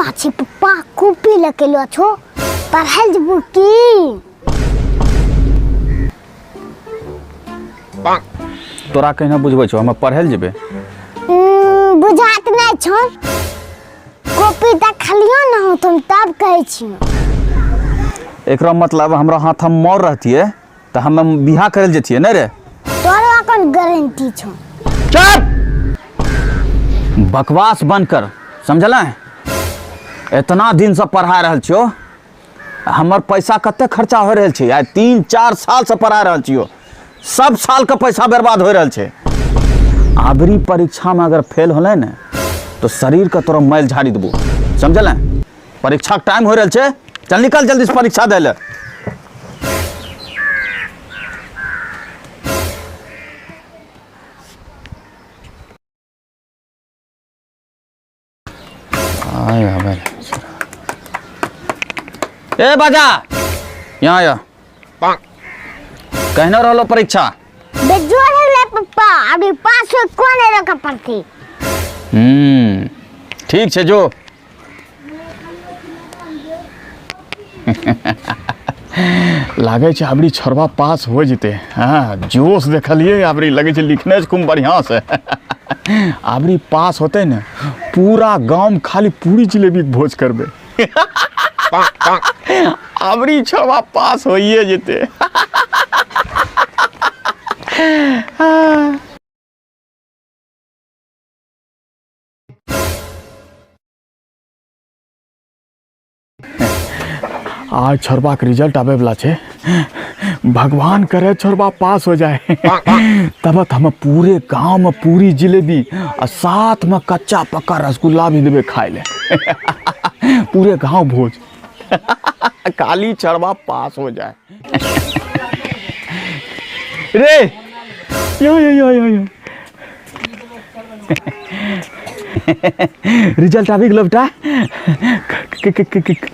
बात छै पप्पा कॉपी लऽ के एलो छो पढ़ल जेबू की? तोरा कहिना बुझबै छौ, हम पढ़ै लए जेबै? बुझात नहि छौ। कॉपी देखलियो न हो तुम तब कहै छियो। एकरा मतलब हमरा हाथ हम मोर रहतियै तऽ हम बियाह करै लए जतियै नहि रे? तोरो कोन गारंटी छौ? चुप, बकवास बंद कर, समझल? इतना दिन से पढ़ा रहल छियो, हमर पैसा कते खर्चा हो रहल छै। आइ 3-4 साल से पढ़ा रहल छियो, सब साल के पैसा बर्बाद हो रहल छै। आबरी परीक्षा में अगर फेल होलै ने तो शरीर के तोरा मैल झाड़ी देबो, समझल? परीक्षा के टाइम हो रहल छै, चल निकल जल्दी से परीक्षा दे ले। आय आबे ए बाजा, यहाँ आया। कहने रहलो परीक्षा बेजोड़ है पप्पा, अभी पास हो कौन है रोका पड़ती। ठीक छै जो। लागै छै अबरी छोड़बा पास हो जेतै। हाँ, जोश देखलियै, अबरी लगै छै लिखने छै खूब बढ़िआँ से। अबरी पास होतै ने, पूरा गाँव खाली पूरी जिलेबीके भोज करबै। अबरी छोड़बा पास होइए जेतै। आज छोड़बाक रिजल्ट आबै वाला छै, भगवान करे छोड़बा पास हो जाए, तब त हम पूरे गांव में पूरी जिलेबी आ साथ में कच्चा पक्का रसगुल्ला भी देबे खाए ले, पूरे गांव भोज। काली छोड़बा पास हो जाए रे। यो यो यो यो यो, रिजल्ट आबि गेलो बेटा।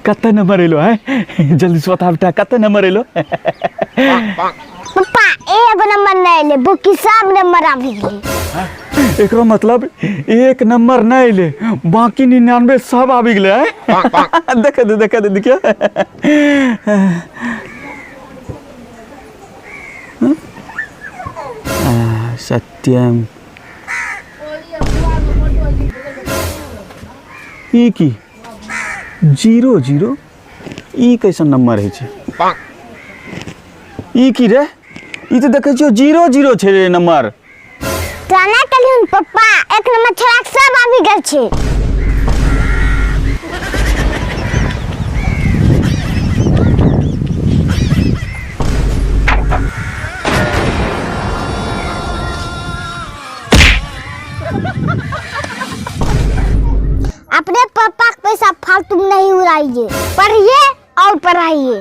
कते नंबर एलो है? जल्दी से बता बेटा, कते नंबर एलो? पप्पा, एगो नंबर नहीं एले, बाकी सब नंबर आबि गेलै। एकरो मतलब एक नंबर नहीं एले, बाकी 99 सब आबि गेलै। देखे दे, देखे दे, देखियो। सत्यम, ई की 0 0, ई कैसन नंबर होइ छै? ई की रे? ई तऽ देखै छियौ 0 0 छै रे नंबर। जाना कलियन पप्पा, एक नंबर छोड़ा के सब आबि गेल छै। अपने पापा का पैसा फालतू में नहीं उड़ाइए, पढ़िए और पढ़ाइए।